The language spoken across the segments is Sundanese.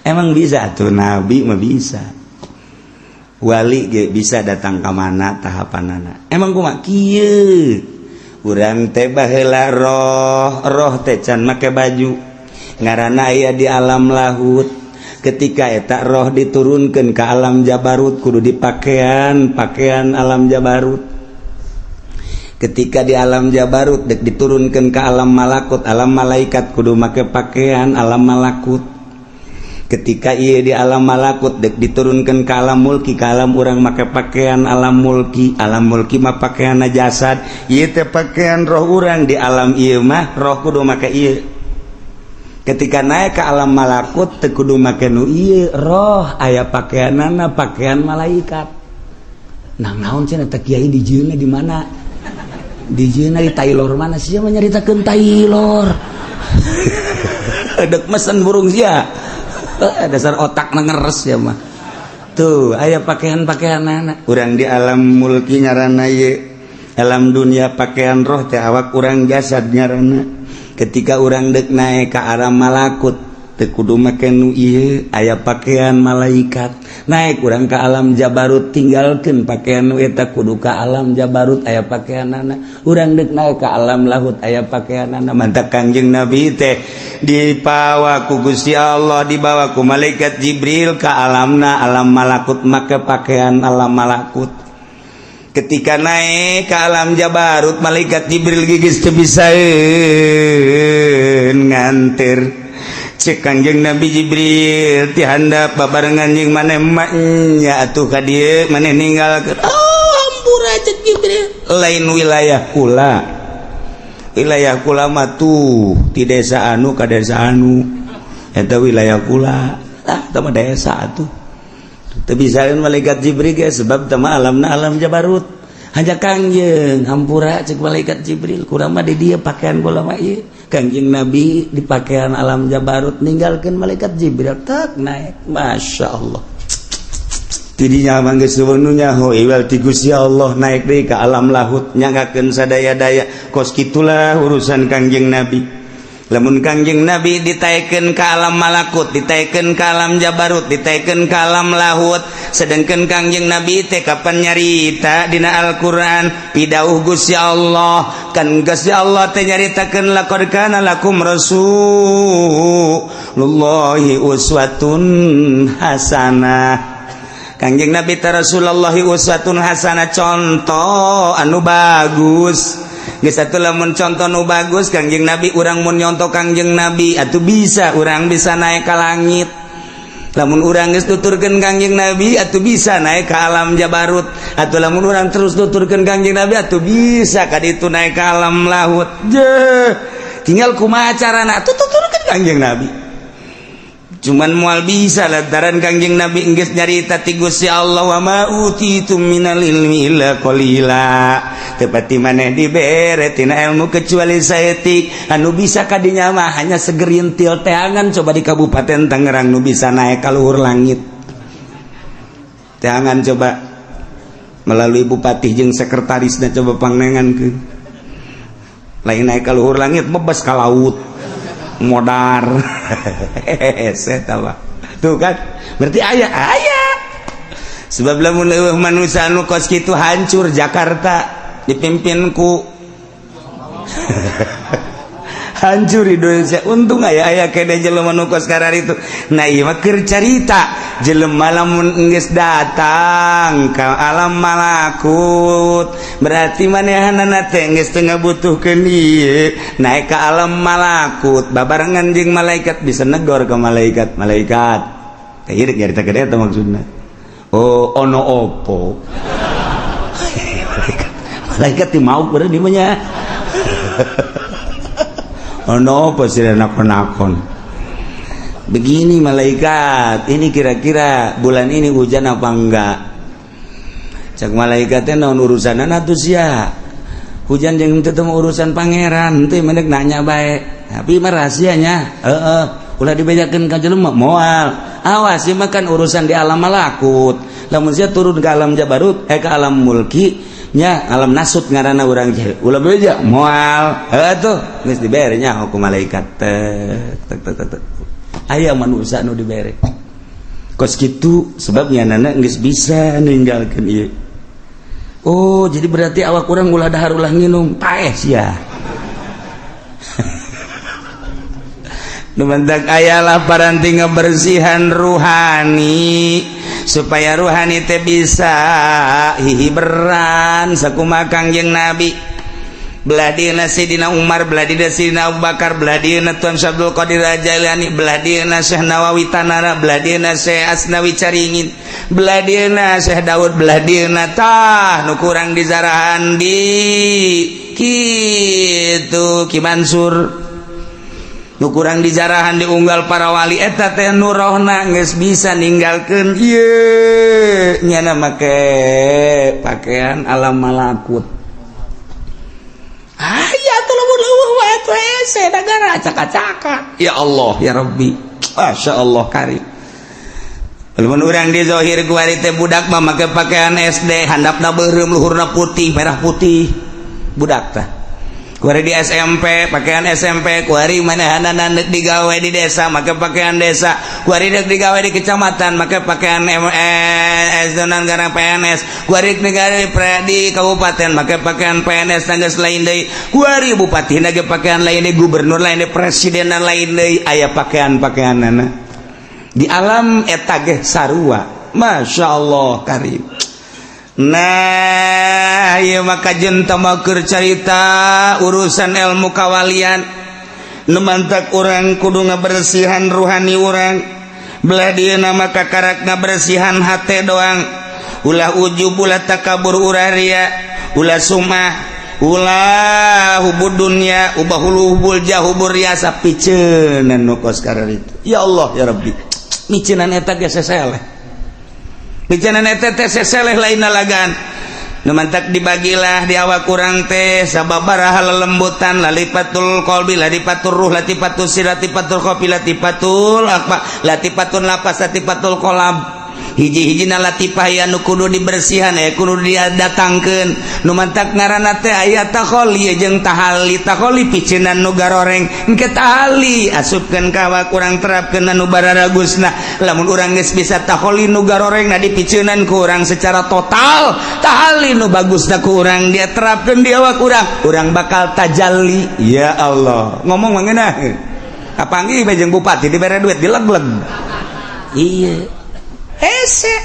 Emang bisa tuh, nabi mah bisa, wali ge bisa datang ke mana tahapanana. Emang kumaha kieu? Urang teh baheula roh, roh teh can make baju, ngaranna aya di alam lahut. Ketika eta roh diturunkan ke alam jabarut, kudu dipakaian pakaian alam jabarut. Ketika di alam jabarut dek diturunkan ke alam malakut, alam malaikat, kudu make pakaian alam malakut. Ketika ia di alam malakut dek diturunkan ke alam mulki, ke alam urang, make pakaian alam mulki. Alam mulki mah pakaian jasad, ieu teh pakaian roh urang. Di alam ieu mah roh kudu make ieu. Ketika naik ke alam malakut teu kudu make nu ieu, roh aya pakaianana, pakaian malaikat. Nah, naon cenah teh kiai dijieunna di mana, dijieunna di Taylor mana sih? Mah nyaritakeun Taylor, dek mesen burung sia. Dasar otak ngeres ya mah. Tuh aya pakaian-pakaian anak urang di alam mulki, ngaranna ieu alam dunia, pakaian roh teh awak urang, jasad ngaranna. Ketika urang dek naik ke arah malakut teu kudu make nu ieu, aya pakaian malaikat. Naik urang ke alam jabarut, tinggalkeun pakaian nu eta, kudu ke alam jabarut, aya pakaianana. Urang dek naik ke alam lahut, aya pakaianana. Mantak Kangjeng Nabi teh dipawa ku Gusti Allah, dibawa ku malaikat Jibril ke alamna alam malakut, make pakaian alam malakut. Ketika naik ke alam jabarut, malaikat Jibril gigis teu bisa nganter. Cek Kangjeng Nabi, "Jibril, ti handap babarengan jeung maneh nya atuh ka dieu, maneh ninggalkeun." "Oh, hampura," cek Jibril, "lain wilayah kula. Wilayah kula mah tuh di desa anu ka desa anu, eta wilayah kula." Ah, teh mah desa atuh. Teu bisaeun malaikat Jibril ge, sebab teh mah alamna alam jabarut. "Hanya Kangjeng, hampura," cek malaikat Jibril, "kula mah di dieu, pakaian kula mah ieu." Kangjeng Nabi di pakaian alam jabarut, ninggalkeun malaikat Jibril, tak naik. Masya Allah, tidinya mah geus nu nyaho iwal ti Gusti Allah, naik deui ka alam lahut, nyanggakeun sadaya-daya. Kos kitulah urusan Kangjeng Nabi. Lamun Kangjeng Nabi ditaikeun ke alam malakut, ditaikeun ke alam jabarut, ditaikeun ke alam lahut, sedangkan Kangjeng Nabi teh kapan nyarita dina Al-Qur'an, pidauh Gusti Allah kan, Gusti Allah teh nyaritakeun, "Laqad kana lakum rasulullahi uswatun hasanah." Kangjeng Nabi teh Rasulullah uswatun hasanah, contoh anu bagus. Geus atuh, lamun contoh nu bagus Kangjeng Nabi, urang mun nyontoh Kangjeng Nabi atuh bisa, urang bisa naik ke langit. Lamun urang geus tuturkeun Kangjeng Nabi atuh bisa naik ke alam jabarut. Atuh lamun urang terus tuturkeun Kangjeng Nabi atuh bisa ka ditu naik ke alam lahut. Je, tinggal kumaha carana atuh tuturkeun Kangjeng Nabi. Cuman moal bisa lantaran Kangjeng Nabi geus nyarita ti Gusti Allah, "Wa ma utitum minal ilmi illa qalila." Teu pati maneh dibere tina ilmu kecuali saeutik. Anu bisa kadinya mah hanya segerintil. Teangan coba di Kabupaten Tangerang nu bisa naik ka luhur langit. Teangan coba melalui bupati jeung sekretarisna, coba pangnengankeun. Lain naik ka luhur langit, bebas ka laut modar. Saya tuh kan berarti aya aya sebab lamun leuweuh manusia anu kos kitu, hancur Jakarta dipimpin ku, hancur Indonesia. Untung aya aya kene jelema nu kos itu. Nah, ieu mah keur carita jelema lamun geus datang ka alam malakut, berarti manehanana teh geus teu ngabutuhkeun ieu. Naik ke alam malakut babarengan jeung malaikat, bisa negor ke malaikat. Malaikat teh ieu nyarita gede eta maksudna. "Oh, ono opo?" Malaikat, malaikat ti mau berarti di nya. "Ono apa sih nakon-nakon?" "Begini, malaikat, ini kira-kira bulan ini hujan apa enggak?" Cek malaikatnya, "Naon urusan atuh sia? Hujan jeung teu urusan pangeran. Teu mendek nanya bae." "Tapi mah rahasianya, heeh, ulah dibejakeun ka jelema." "Moal, awas ieu mah kan urusan di alam malakut. Lamun sia turun ke alam jabarut, eh, ke alam mulki, Nya alam nasut ngaranna urang teh. Ulah beja moal. Heuh tuh geus dibere nya hukum malaikat. Tek tek tek tek. Aya manusia nu dibere. Kos kitu sebabnya nana geus bisa ninggalkeun ieu. Oh, jadi berarti awak urang ulah dahar ulah nginum paeh sia. Nu mantak ayalah paranti ngebersihan ruhani supaya ruhani teh bisa hihiberan sakumaha Kangjeng Nabi. Belah dieuna Sidina Umar, belah dieuna Sidina Abu Bakar, belah dieuna Tuan Syekh Abdul Qadir Jailani, belah dieuna Syekh Nawawi Tanara, belah dieuna Syekh Asnawi Caringin, belah dieuna Syekh Daud, belah dieuna tah nu kurang dizarahan di kitu Ki Mansur. Nu kurang dijarahan diunggal para wali eta teh nu rohna geus bisa ninggalkeun ieu nyana make pakaian alam malakut. Aya tuh lamun leuweuh wae tuh hese nagara acak-acakan. Ya Allah ya Rabbi, Masya Allah karim. Lamun urang di zahir kuari teh budak mah make pakaian SD, handapna beureum, luhurna putih, merah putih. Budak tah. Kuari di SMP, pakaian SMP, kuari manehanana deuk digawe di desa, make pakaian desa, kuari deuk digawe di kecamatan, make pakaian MS dan garang PNS, kuari digawe di kabupaten, make pakaian PNS tanggas lain deui, kuari bupati ge pakaian lain deui, gubernur lain deui, presiden lain deui, aya pakaian-pakaianana. Di alam eta ge sarua. Masya Allah karim. Nah, ieu maka jenta keur carita urusan ilmu kawalian. Nu mantak urang kudu ngabersihan ruhani urang. Belah dieuna maka karak ngabersihan hate doang. Ulah ujub, ulah takabur, ulah ria, ulah sumah, ulah hubud dunya, ubah hulu hubul jah hubur riasa piceunan nu kos itu. Ya Allah ya Rabbi. Miceunan eta ge seseleh. Bicara eta teh seseleh lain lagan. Nu mantak dibagilah di awak kurang teh sababaraha lelembutan, lalipatul qalbi, latifatul ruh, latifatul sir, latifatul khafi, latifatul akfa, latifatun lapas, latifatul qalab. Hiji-hijina latifah ya nu kudu dibersihan ya kudu didatangkeun. Nu mantak ngaranna teh aya takholi jeung tahali. Takholi piceunan nu garoreng, engke tahali asupkeun ka awak urang, terapkeun nu bararagusna. Lamun urang geus bisa takholi nu garoreng na dipiceunan ku urang secara total, tahali nu bagusna ku urang dia terapkeun di awak urang, urang bakal tajalli. Ya Allah, ngomong mah ngeunah. Kapanggih bae jeung bupati dibere duit dileg-leg. Iya. Hese.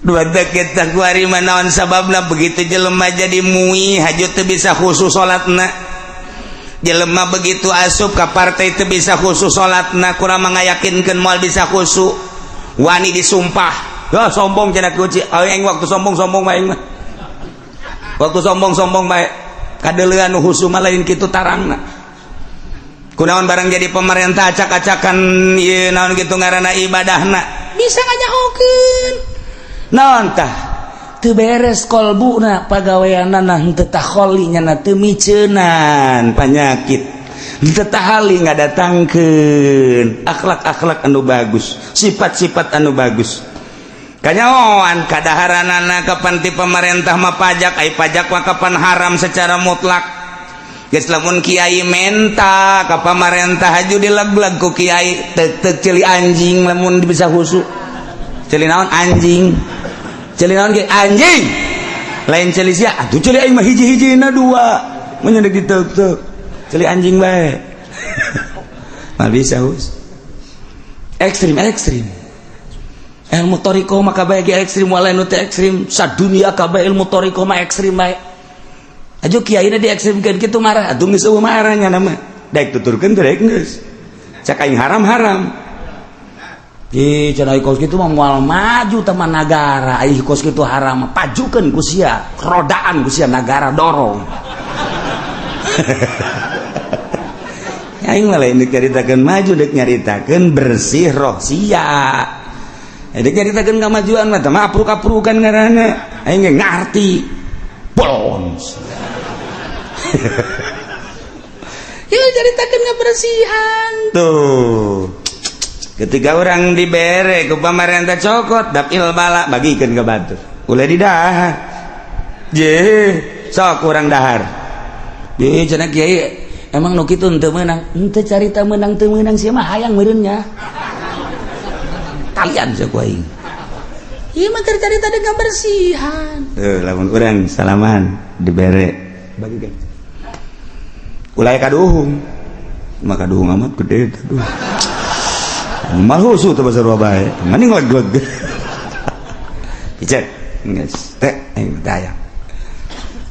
Dua kita kuari manaon sababna begitu jelema jadi mui haju teu bisa khusus salatna. Jelema begitu asup ka partai teu bisa khusus salatna, kurang mengayakinkeun moal bisa khusyuk. Wani disumpah. Ya sombong cenah kunci. Aing waktu sombong-sombong mah aing mah. Waktu sombong-sombong bae kadeuleuan nu khusyuk mah lain kitu tarangna. Kunaon barang jadi pemerintah acak-acakan ieu naon kitu ngaranna ibadahna. Bisa nganyahokeun. Naon tah? Teu beres kolbuna pagaweanana henteu takholi nya teu miceunan panyakit. Henteu tahali ngadatangkeun akhlak-akhlak anu bagus, sifat-sifat anu bagus. Kanyahoan kadaharanana kapan ti pemerintah mah pajak, ai pajak mah kapan haram secara mutlak. Geus lamun kiai menta ka pamarentah haju dileg-leg ku kiai tek-tek ceuli anjing lamun bisa khusyuk. Ceuli naon anjing? Ceuli naon ge anjing? Lain ceuli sia, atuh ceuli aing mah hiji-hijina dua. Mun deuk ditek-tek. Ceuli anjing bae. Mah bisa hus. Ekstrim ekstrim. Ilmu thoriqoh mah kabeh ge ekstrim, walain nu teu ekstrim, sadunia kabeh ilmu thoriqoh mah ekstrim bae. Aja kiai di ekstrimkeun kitu marah, atuh geus eueuh marahnya nama. Daek tuturkeun teh daek geus. Cak aing haram-haram. Ih, cenah kos kitu mah moal maju teman nagara, ai kos kitu haram, pajukeun ku sia, rodaan ku sia nagara dorong. Aing mah lain deuk nyaritakeun maju, deuk nyaritakeun bersih roh sia. Deuk nyaritakeun kamajuan mah teh mah apruk-aprukan ngaranna. Aing ge ngarti. Bolons. Ya caritakeun kebersihan tuh. Ketika orang dibere ke pemerintah cokot dapil bala bagikan ke batur. Ulah didahar. Je sok kurang dahar. Je cenah kiai emang nu kitu henteu meunang. Henteu carita meunang teu meunang sia mah hayang meureun nya. Kalian sia ku aing. Ieu mah keur carita dengan bersihan. Lamun urang salaman dibere bagikan. Ulah kaduhung. Maka kaduhung amat gede aduh. Malhusu teh basarua bae. Mending leg-leg. Picek geus teh aing teh.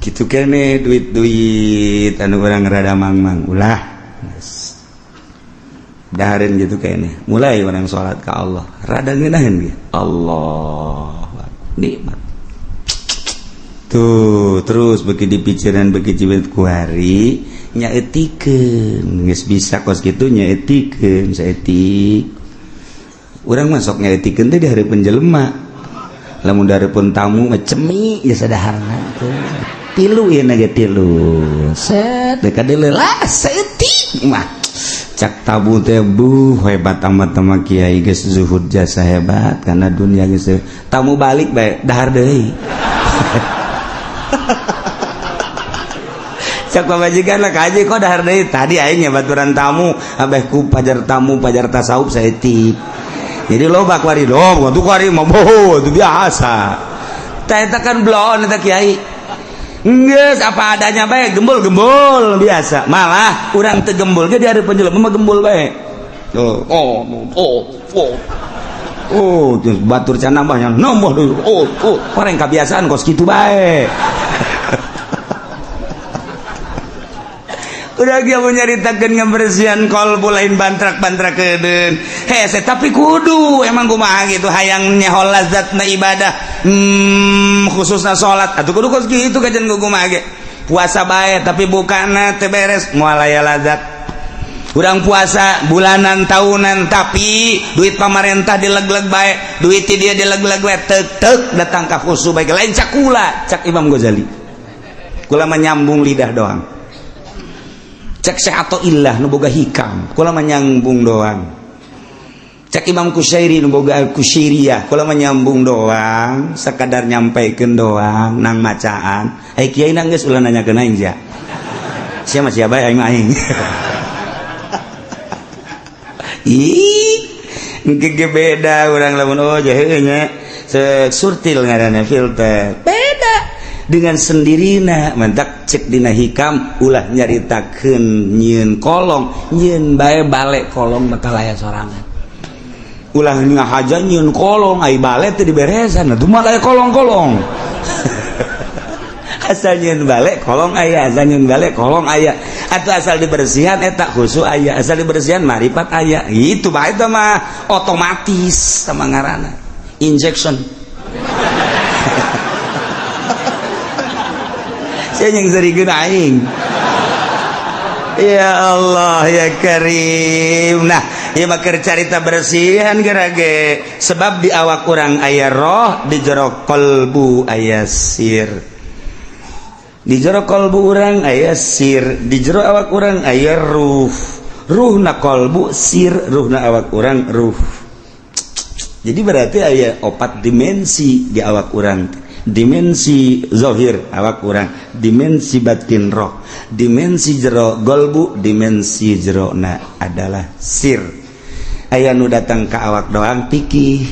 Kitu kene duit-duit anu urang rada mangmang ulah. Geus. Dahareun gitu kene. Mulai orang salat ka Allah, rada ngeunaheun ge. Allah nikmat. Tuh, terus beki dipikiran beki cibet kuari nyaetikeun geus bisa kos kitu nyaetikeun saetik. Urang masuk nyaetikeun teh di hareupeun jelema. Lamun di hareupeun tamu mah cemi geus sadaharna teh. Tilu ieu na ge tilu. Set deuk kadeuleu lah saeutik mah. Cak tabu teh buh hebat amat sama kiai geus zuhud jasa hebat karena dunia geus tamu balik bae dahar deui. Cak pamajikan lah kaji kok dahar deui tadi aing nya baturan tamu abeh ku pajar tamu pajar tasawuf saeutik. Jadi loba kuari loba tuh kuari mah boh itu biasa. Tah eta kan bloon eta kiai. Geus apa adanya bae gembul-gembul biasa. Malah urang teu gembul ge di hareupeun jelema mah gembul bae. Oh oh oh oh. Oh, terus batur can nambahnya nambah deui. Oh, oh, orang kebiasaan kos kitu bae. Udah dia mau nyaritakeun ngebersihan kolbu lain bantrak-bantrak kedeun. Hese tapi kudu emang kumaha gitu hayang nyeho lazatna ibadah. Khususna salat. Atuh kudu kos kitu kajian kumaha ge. Puasa bae tapi bukana teu beres moal aya lazat. Urang puasa bulanan tahunan tapi duit pamarentah dileg-leg bae, duit dia dileg-leg bae tek-tek datang ka khusu bae lain cak kula, cak Imam Ghazali. Kula menyambung lidah doang. Cek Syekh atau ilah nu boga hikam kula menyambung doang. Cek Imam Kusyairi nu boga Al-Kusyairiyah kula menyambung doang, sekadar nyampaikeun doang nang macaan. Ai kiai nang geus ulah nanyakeun aing sia. Sia mah sia bae aing mah aing. Ih, engke ge beda urang lamun oh heueuh nya. Surtil ngaranna filter. Beda dengan sendirina mentak cek dina hikam ulah nyaritakeun nyieun kolong nyieun bae balik kolong bakal aya sorangan ulah ngahaja nyieun kolong ai bale teu diberesan atuh mah aya kolong-kolong. Asal nyieun balik kolong aya, asal nyieun balik kolong aya, atau asal dibersihan eta khusu aya, asal dibersihan marifat aya. Itu bae teh mah otomatis sama ngaranna injection. Saya yang serikeun aing. Ya Allah ya Karim. Nah, ieu mah keur carita bersihan gerage. Sebab di awak urang aya roh, di jero kalbu aya sir. Di jero kalbu urang aya sir, di jero awak urang aya ruh. Ruhna kalbu sir, ruhna awak urang ruh. Jadi berarti aya opat dimensi di awak urang. Dimensi zahir awak urang, dimensi batin roh, dimensi jero golbu, dimensi jero na adalah sir. Aya nu datang ka awak doang pikih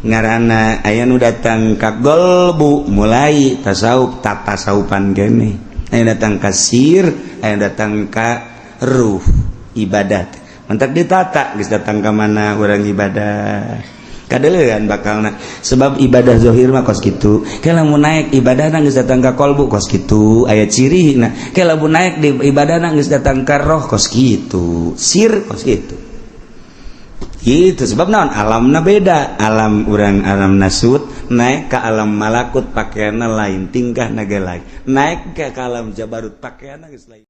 ngaranna, aya nu datang ka golbu mulai tasawuf tatasawupan kene, aya datang ka sir, aya datang ka ruh ibadat. Mentak ditata geus datang ka mana urang ibadah. Kadeuleun bakalna sebab ibadah zahir mah kos kitu. Ke lamun naik ibadahna geus datang ka kolbu kos kitu, aya ciri na. Ke lamun naik di ibadahna geus datang ka roh kos kitu, sir kos kitu. Gitu sebab naon alamna beda, alam urang alam nasut naik ke alam malakut pakaianna lain, tingkahna ge lain. Naik ke alam jabarut pakaianna geus lain.